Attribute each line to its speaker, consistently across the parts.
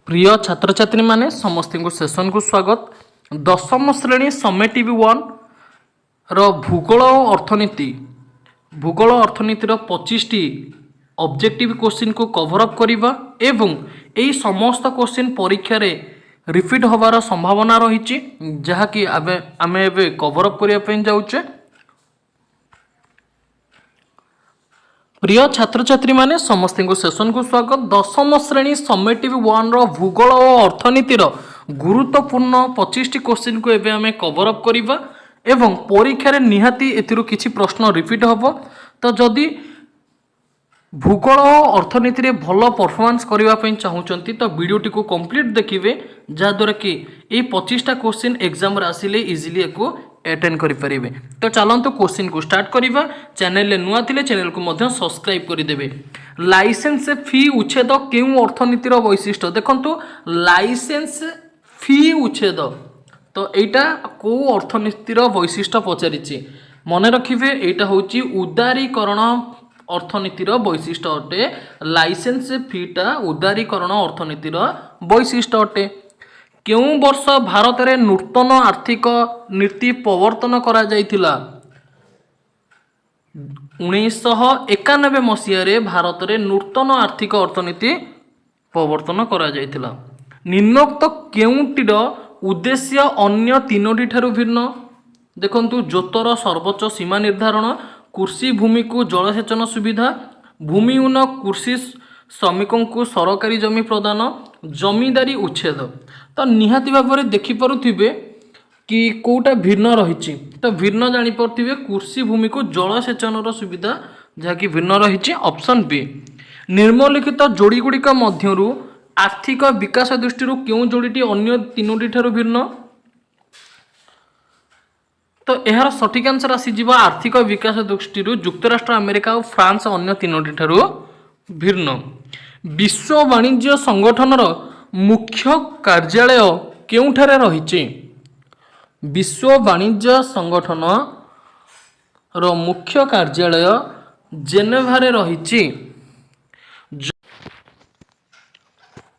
Speaker 1: ପ୍ରିୟ ଛାତ୍ରଛାତ୍ରୀମାନେ, ସମସ୍ତଙ୍କୁ ସେସନକୁ ସ୍ୱାଗତ। ଦଶମ ଶ୍ରେଣୀ ସମେଟିଭ୍ ୱାନ୍ର ଭୂଗୋଳ ଓ ଅର୍ଥନୀତି, ଭୂଗୋଳ ଅର୍ଥନୀତିର 25ଟି ଅବଜେକ୍ଟିଭ୍ କୋଶ୍ଚିନ୍କୁ କଭର୍ ଅପ୍ କରିବା ଏବଂ ଏହି ସମସ୍ତ କୋଶ୍ଚିନ୍ ପରୀକ୍ଷାରେ ରିପିଟ୍ ହେବାର ସମ୍ଭାବନା ରହିଛି, ଯାହାକି ଆମେ ଏବେ କଭର୍ ଅପ୍ କରିବା ପାଇଁ ଯାଉଛେ। ପ୍ରିୟ ଛାତ୍ରଛାତ୍ରୀମାନେ, ସମସ୍ତଙ୍କୁ ସେସନକୁ ସ୍ୱାଗତ। ଦଶମ ଶ୍ରେଣୀ ସମେଟିଭ୍ ୱାନ୍ର ଭୂଗୋଳ ଓ ଅର୍ଥନୀତିର ଗୁରୁତ୍ୱପୂର୍ଣ୍ଣ 25ଟି କୋଶ୍ଚିନ୍କୁ ଏବେ ଆମେ କଭର୍ ଅପ୍ କରିବା ଏବଂ ପରୀକ୍ଷାରେ ନିହାତି ଏଥିରୁ କିଛି ପ୍ରଶ୍ନ ରିପିଟ୍ ହେବ। ତ ଯଦି ଭୂଗୋଳ ଓ ଅର୍ଥନୀତିରେ ଭଲ ପରଫର୍ମାନ୍ସ କରିବା ପାଇଁ ଚାହୁଁଛନ୍ତି, ତ ଭିଡ଼ିଓଟିକୁ କମ୍ପ୍ଲିଟ୍ ଦେଖିବେ, ଯାହାଦ୍ୱାରା କି ଏଇ 25ଟା କୋଶ୍ଚିନ୍ ଏକ୍ଜାମରେ ଆସିଲେ ଇଜିଲି ୟାକୁ ଆଟେଣ୍ଡ କରିପାରିବେ। ତ ଚାଲନ୍ତୁ, କୋଶ୍ଚିନ୍କୁ ଷ୍ଟାର୍ଟ କରିବା। ଚ୍ୟାନେଲରେ ନୂଆ ଥିଲେ ଚ୍ୟାନେଲକୁ ମଧ୍ୟ ସବସ୍କ୍ରାଇବ୍ କରିଦେବେ। ଲାଇସେନ୍ସ ଫି ଉଚ୍ଛେଦ କେଉଁ ଅର୍ଥନୀତିର ବୈଶିଷ୍ଟ୍ୟ? ଦେଖନ୍ତୁ, ଲାଇସେନ୍ସ ଫି ଉଚ୍ଛେଦ, ତ ଏଇଟା କେଉଁ ଅର୍ଥନୀତିର ବୈଶିଷ୍ଟ୍ୟ ପଚାରିଛି। ମନେ ରଖିବେ, ଏଇଟା ହେଉଛି ଉଦାରୀକରଣ ଅର୍ଥନୀତିର ବୈଶିଷ୍ଟ୍ୟ ଅଟେ। ଲାଇସେନ୍ସ ଫିଟା ଉଦାରୀକରଣ ଅର୍ଥନୀତିର ବୈଶିଷ୍ଟ୍ୟ ଅଟେ। କେଉଁ ବର୍ଷ ଭାରତରେ ନୂତନ ଆର୍ଥିକ ନୀତି ପ୍ରବର୍ତ୍ତନ କରାଯାଇଥିଲା? 1991 ମସିହାରେ ଭାରତରେ ନୂତନ ଆର୍ଥିକ ଅର୍ଥନୀତି ପ୍ରବର୍ତ୍ତନ କରାଯାଇଥିଲା। ନିମ୍ନୋକ୍ତ କେଉଁଟିର ଉଦ୍ଦେଶ୍ୟ ଅନ୍ୟ ତିନୋଟି ଠାରୁ ଭିନ୍ନ? ଦେଖନ୍ତୁ, ଜୋତର ସର୍ବୋଚ୍ଚ ସୀମା ନିର୍ଦ୍ଧାରଣ, କୃଷି ଭୂମିକୁ ଜଳସେଚନ ସୁବିଧା, ଭୂମିହୀନ କୃଷି ଶ୍ରମିକଙ୍କୁ ସରକାରୀ ଜମି ପ୍ରଦାନ, ଜମିଦାରୀ ଉଚ୍ଛେଦ। ତ ନିହାତି ଭାବରେ ଦେଖିପାରୁଥିବେ କି କେଉଁଟା ଭିନ୍ନ ରହିଛି। ତ ଭିନ୍ନ ଜାଣିପାରୁଥିବେ, କୃଷି ଭୂମିକୁ ଜଳସେଚନର ସୁବିଧା, ଯାହାକି ଭିନ୍ନ ରହିଛି, ଅପସନ୍ ବି। ନିମ୍ନଲିଖିତ ଯୋଡ଼ି ଗୁଡ଼ିକ ମଧ୍ୟରୁ ଆର୍ଥିକ ବିକାଶ ଦୃଷ୍ଟିରୁ କେଉଁ ଯୋଡ଼ିଟି ଅନ୍ୟ ତିନୋଟି ଠାରୁ ଭିନ୍ନ? ତ ଏହାର ସଠିକ ଆନ୍ସର ଆସିଯିବ, ଆର୍ଥିକ ବିକାଶ ଦୃଷ୍ଟିରୁ ଯୁକ୍ତରାଷ୍ଟ୍ର ଆମେରିକା ଓ ଫ୍ରାନ୍ସ ଅନ୍ୟ ତିନୋଟି ଠାରୁ ଭିନ୍ନ। ବିଶ୍ୱ ବାଣିଜ୍ୟ ସଂଗଠନର ମୁଖ୍ୟ କାର୍ଯ୍ୟାଳୟ କେଉଁଠାରେ ରହିଛି? ବିଶ୍ୱ ବାଣିଜ୍ୟ ସଂଗଠନର ମୁଖ୍ୟ କାର୍ଯ୍ୟାଳୟ ଜେନେଭାରେ ରହିଛି।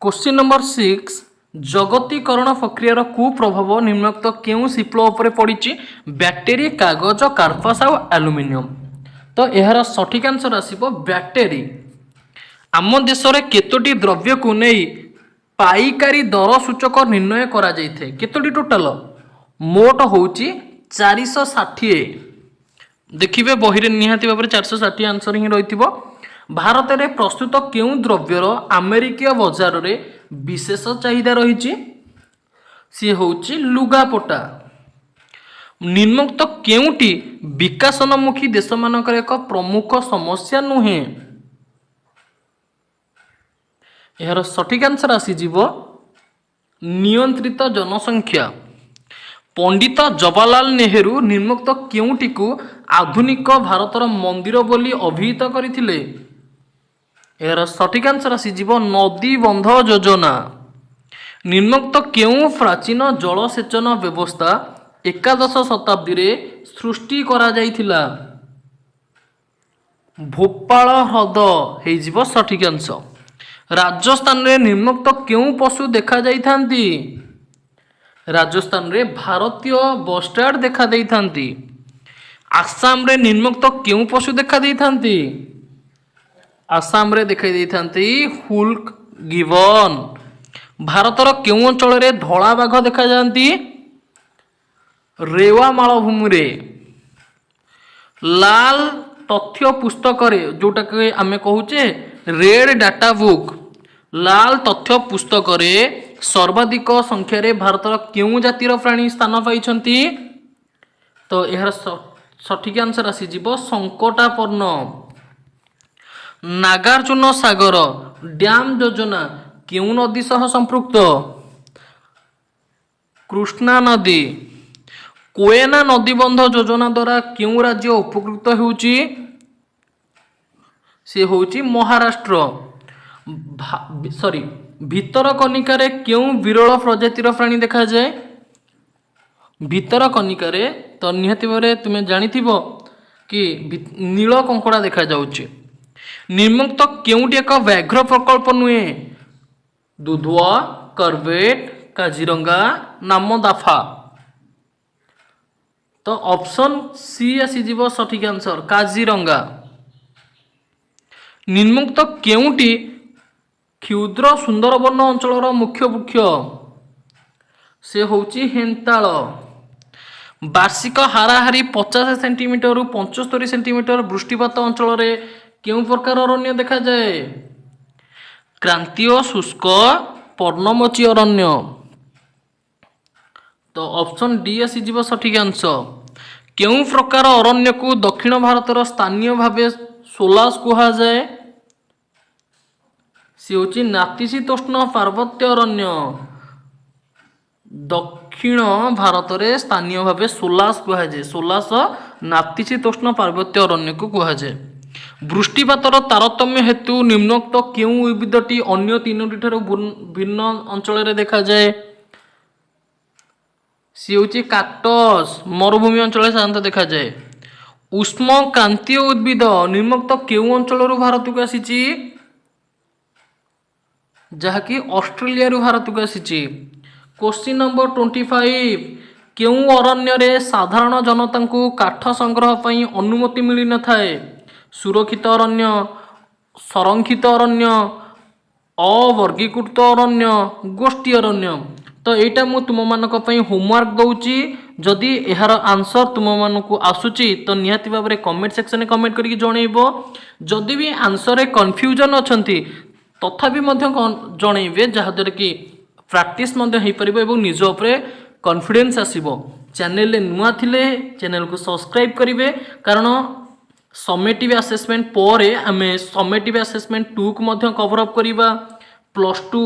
Speaker 1: କୋଶ୍ଚିନ୍ ନମ୍ବର 6, ଜଗତୀକରଣ ପ୍ରକ୍ରିୟାର କୁପ୍ରଭାବ ନିମ୍ନୋକ୍ତ କେଉଁ ଶିଳ୍ପ ଉପରେ ପଡ଼ିଛି? ବ୍ୟାଟେରୀ, କାଗଜ, କାର୍ପାସ ଆଉ ଆଲୁମିନିୟମ। ତ ଏହାର ସଠିକ ଆନ୍ସର ଆସିବ ବ୍ୟାଟେରୀ। ଆମ ଦେଶରେ କେତୋଟି ଦ୍ରବ୍ୟକୁ ନେଇ ପାଇକାରୀ ଦର ସୂଚକ ନିର୍ଣ୍ଣୟ କରାଯାଇଥାଏ? କେତୋଟି ଟୋଟାଲ? ମୋଟ ହେଉଛି 460। ଦେଖିବେ, ବହିରେ ନିହାତି ଭାବରେ 460 ଆନ୍ସର ହିଁ ରହିଥିବ। ଭାରତରେ ପ୍ରସ୍ତୁତ କେଉଁ ଦ୍ରବ୍ୟର ଆମେରିକୀୟ ବଜାରରେ ବିଶେଷ ଚାହିଦା ରହିଛି? ସିଏ ହେଉଛି ଲୁଗାପଟା। ନିମ୍ନୋକ୍ତ କେଉଁଟି ବିକାଶୋନ୍ମୁଖୀ ଦେଶମାନଙ୍କର ଏକ ପ୍ରମୁଖ ସମସ୍ୟା ନୁହେଁ? ଏହାର ସଠିକ ଆନ୍ସର ଆସିଯିବ ନିୟନ୍ତ୍ରିତ ଜନସଂଖ୍ୟା। ପଣ୍ଡିତ ଜବାହରଲାଲ ନେହେରୁ ନିମ୍ନୋକ୍ତ କେଉଁଟିକୁ ଆଧୁନିକ ଭାରତର ମନ୍ଦିର ବୋଲି ଅଭିହିତ କରିଥିଲେ? ଏହାର ସଠିକ ଆନ୍ସର ଆସିଯିବ ନଦୀ ବନ୍ଧ ଯୋଜନା। ନିମ୍ନୋକ୍ତ କେଉଁ ପ୍ରାଚୀନ ଜଳସେଚନ ବ୍ୟବସ୍ଥା 11 ଶତାବ୍ଦୀରେ ସୃଷ୍ଟି କରାଯାଇଥିଲା? ଭୋପାଳ ହ୍ରଦ ହେଇଯିବ ସଠିକ ଆନ୍ସର। ରାଜସ୍ଥାନରେ ନିମ୍ନୋକ୍ତ କେଉଁ ପଶୁ ଦେଖାଯାଇଥାନ୍ତି? ରାଜସ୍ଥାନରେ ଭାରତୀୟ ବଷ୍ଟାର୍ଡ ଦେଖା ଦେଇଥାନ୍ତି। ଆସାମରେ ନିମ୍ନୋକ୍ତ କେଉଁ ପଶୁ ଦେଖା ଦେଇଥାନ୍ତି? ଆସାମରେ ଦେଖାଇ ଦେଇଥାନ୍ତି ହୁଲକ ଗିବନ। ଭାରତର କେଉଁ ଅଞ୍ଚଳରେ ଧଳା ବାଘ ଦେଖାଯାଆନ୍ତି? ରେୱା ମାଳଭୂମିରେ। ଲାଲ ତଥ୍ୟ ପୁସ୍ତକରେ, ଯୋଉଟାକି ଆମେ କହୁଛେ ରେଡ୍ ଡାଟା ବୁକ୍, ଲାଲ ତଥ୍ୟ ପୁସ୍ତକରେ ସର୍ବାଧିକ ସଂଖ୍ୟାରେ ଭାରତର କେଉଁ ଜାତିର ପ୍ରାଣୀ ସ୍ଥାନ ପାଇଛନ୍ତି? ତ ଏହାର ସଠିକ ଆନ୍ସର ଆସିଯିବ ସଙ୍କଟାପନ୍ନ। ନାଗାର୍ଜୁନ ସାଗର ଡ୍ୟାମ ଯୋଜନା କେଉଁ ନଦୀ ସହ ସମ୍ପୃକ୍ତ? କୃଷ୍ଣା ନଦୀ। କୋଏନା ନଦୀବନ୍ଧ ଯୋଜନା ଦ୍ୱାରା କେଉଁ ରାଜ୍ୟ ଉପକୃତ ହେଉଛି? ସେ ହେଉଛି ମହାରାଷ୍ଟ୍ର। ସରି, ଭିତରକନିକାରେ କେଉଁ ବିରଳ ପ୍ରଜାତିର ପ୍ରାଣୀ ଦେଖାଯାଏ? ଭିତରକନିକାରେ ତ ନିହାତି ଭାବରେ ତୁମେ ଜାଣିଥିବ କି ନୀଳ କଙ୍କଡ଼ା ଦେଖାଯାଉଛି। ନିମ୍ନୋକ୍ତ କେଉଁଟି ଏକ ବ୍ୟାଘ୍ର ପ୍ରକଳ୍ପ ନୁହେଁ? ଦୁଧୁଆ, କର୍ବେଟ, କାଜିରଙ୍ଗା, ନାମଦାଫା। ତ ଅପସନ୍ ସି ଆସିଯିବ ସଠିକ ଆନ୍ସର, କାଜିରଙ୍ଗା। ନିମ୍ନୋକ୍ତ କେଉଁଟି କ୍ଷୁଦ୍ର ସୁନ୍ଦରବନ ଅଞ୍ଚଳର ମୁଖ୍ୟ ବୃକ୍ଷ? ସେ ହେଉଛି ହେନ୍ତାଳ। ବାର୍ଷିକ ହାରାହାରି 50 ସେଣ୍ଟିମିଟରରୁ 75 ସେଣ୍ଟିମିଟର ବୃଷ୍ଟିପାତ ଅଞ୍ଚଳରେ କେଉଁ ପ୍ରକାର ଅରଣ୍ୟ ଦେଖାଯାଏ? କ୍ରାନ୍ତୀୟ ଶୁଷ୍କ ପର୍ଣ୍ଣମୋଚୀ ଅରଣ୍ୟ। ତ ଅପସନ୍ ଡି ଆସିଯିବ ସଠିକ ଆନ୍ସର। କେଉଁ ପ୍ରକାର ଅରଣ୍ୟକୁ ଦକ୍ଷିଣ ଭାରତର ସ୍ଥାନୀୟ ଭାବେ ସୋଲାସ କୁହାଯାଏ? ସେ ହେଉଛି ନାତିଶୀତୋଷ୍ଣ ପାର୍ବତ୍ୟ ଅରଣ୍ୟ। ଦକ୍ଷିଣ ଭାରତରେ ସ୍ଥାନୀୟ ଭାବେ ସୋଲାସ କୁହାଯାଏ। ସୋଲାସ ନାତିଶୀତୋଷ୍ଣ ପାର୍ବତ୍ୟ ଅରଣ୍ୟକୁ କୁହାଯାଏ। ବୃଷ୍ଟିପାତର ତାରତମ୍ୟ ହେତୁ ନିମ୍ନୋକ୍ତ କେଉଁ ଉଦ୍ଭିଦଟି ଅନ୍ୟ ତିନୋଟି ଠାରୁ ଭିନ୍ନ ଅଞ୍ଚଳରେ ଦେଖାଯାଏ? ସିଏ ହେଉଛି କାକ୍ଟସ୍, ମରୁଭୂମି ଅଞ୍ଚଳରେ ସାଧାରଣତଃ ଦେଖାଯାଏ। ଉଷ୍ମ କ୍ରାନ୍ତୀୟ ଉଦ୍ଭିଦ ନିମ୍ନୋକ୍ତ କେଉଁ ଅଞ୍ଚଳରୁ ଭାରତକୁ ଆସିଛି? ଯାହାକି ଅଷ୍ଟ୍ରେଲିଆରୁ ଭାରତକୁ ଆସିଛି। କୋଶ୍ଚିନ୍ ନମ୍ବର 25, କେଉଁ ଅରଣ୍ୟରେ ସାଧାରଣ ଜନତାଙ୍କୁ କାଠ ସଂଗ୍ରହ ପାଇଁ ଅନୁମତି ମିଳିନଥାଏ? ସୁରକ୍ଷିତ ଅରଣ୍ୟ, ସଂରକ୍ଷିତ ଅରଣ୍ୟ, ଅବର୍ଗୀକୃତ ଅରଣ୍ୟ, ଗୋଷ୍ଠୀ ଅରଣ୍ୟ। ତ ଏଇଟା ମୁଁ ତୁମମାନଙ୍କ ପାଇଁ ହୋମୱାର୍କ ଦେଉଛି। ଯଦି ଏହାର ଆନ୍ସର ତୁମମାନଙ୍କୁ ଆସୁଛି, ତ ନିହାତି ଭାବରେ କମେଣ୍ଟ ସେକ୍ସନରେ କମେଣ୍ଟ କରିକି ଜଣେଇବ। ଯଦି ବି ଆନ୍ସରରେ କନଫ୍ୟୁଜନ୍ ଅଛନ୍ତି, ତଥାପି ମଧ୍ୟ ଜଣେଇବେ, ଯାହାଦ୍ୱାରା କି ପ୍ରାକ୍ଟିସ୍ ମଧ୍ୟ ହେଇପାରିବ ଏବଂ ନିଜ ଉପରେ କନଫିଡେନ୍ସ ଆସିବ। ଚ୍ୟାନେଲରେ ନୂଆ ଥିଲେ ଚ୍ୟାନେଲକୁ ସବସ୍କ୍ରାଇବ୍ କରିବେ, କାରଣ ସମେଟିଭ୍ ଆସେସମେଣ୍ଟ ପରେ ଆମେ ସମେଟିଭ୍ ଆସେସମେଣ୍ଟ 2କୁ ମଧ୍ୟ କଭର୍ ଅପ୍ କରିବା। ପ୍ଲସ୍ 2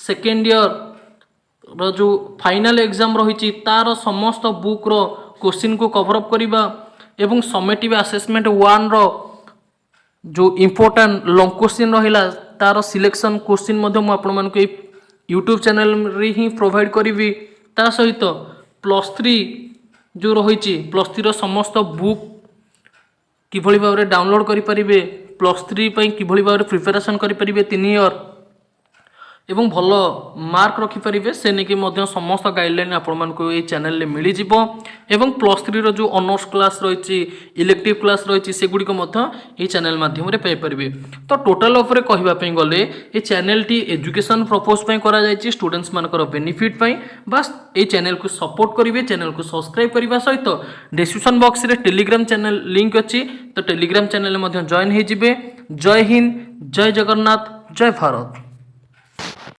Speaker 1: ସେକେଣ୍ଡ ଇୟର୍ର ଯେଉଁ ଫାଇନାଲ୍ ଏକ୍ଜାମ୍ ରହିଛି, ତାର ସମସ୍ତ ବୁକ୍ର କୋଶ୍ଚିନ୍କୁ କଭର୍ ଅପ୍ କରିବା ଏବଂ ସମେଟିଭ୍ ଆସେସମେଣ୍ଟ 1ର ଯେଉଁ ଇମ୍ପୋର୍ଟାଣ୍ଟ ଲଙ୍ଗ କୋଶ୍ଚିନ୍ ରହିଲା, ତାର ସିଲେକ୍ସନ୍ କୋଶ୍ଚିନ୍ ମଧ୍ୟ ମୁଁ ଆପଣମାନଙ୍କୁ ଏଇ ୟୁଟ୍ୟୁବ୍ ଚ୍ୟାନେଲରେ ହିଁ ପ୍ରୋଭାଇଡ଼ କରିବି। ତା ସହିତ ପ୍ଲସ୍ 3 ଯେଉଁ ରହିଛି, ପ୍ଲସ୍ 3ର ସମସ୍ତ ବୁକ୍ କିଭଳି ଭାବରେ ଡାଉନଲୋଡ଼୍ କରିପାରିବେ, ପ୍ଲସ୍ 3 ପାଇଁ କିଭଳି ଭାବରେ ପ୍ରିପାରେସନ୍ କରିପାରିବେ 3 ଇୟର୍ ଏବଂ ଭଲ ମାର୍କ ରଖିପାରିବେ, ସେ ନେଇକି ମଧ୍ୟ ସମସ୍ତ ଗାଇଡ଼ଲାଇନ୍ ଆପଣମାନଙ୍କୁ ଏଇ ଚ୍ୟାନେଲରେ ମିଳିଯିବ। ଏବଂ ପ୍ଲସ୍ 3ର ଯେଉଁ ଅନର୍ସ କ୍ଲାସ୍ ରହିଛି, ଇଲେକ୍ଟିଭ୍ କ୍ଲାସ୍ ରହିଛି, ସେଗୁଡ଼ିକ ମଧ୍ୟ ଏଇ ଚ୍ୟାନେଲ ମାଧ୍ୟମରେ ପାଇପାରିବେ। ତ ଟୋଟାଲ୍ ଉପରେ କହିବା ପାଇଁ ଗଲେ, ଏ ଚ୍ୟାନେଲଟି ଏଜୁକେସନ୍ ପର୍ପୋଜ୍ ପାଇଁ କରାଯାଇଛି, ଷ୍ଟୁଡେଣ୍ଟସ୍ ମାନଙ୍କର ବେନିଫିଟ୍ ପାଇଁ। ବାସ୍, ଏଇ ଚ୍ୟାନେଲକୁ ସପୋର୍ଟ କରିବେ। ଚ୍ୟାନେଲକୁ ସବସ୍କ୍ରାଇବ୍ କରିବା ସହିତ ଡିସ୍କ୍ରିପସନ୍ ବକ୍ସରେ ଟେଲିଗ୍ରାମ ଚ୍ୟାନେଲ ଲିଙ୍କ୍ ଅଛି, ତ ଟେଲିଗ୍ରାମ ଚ୍ୟାନେଲରେ ମଧ୍ୟ ଜଏନ୍ ହେଇଯିବେ। ଜୟ ହିନ୍ଦ, ଜୟ ଜଗନ୍ନାଥ, ଜୟ ଭାରତ।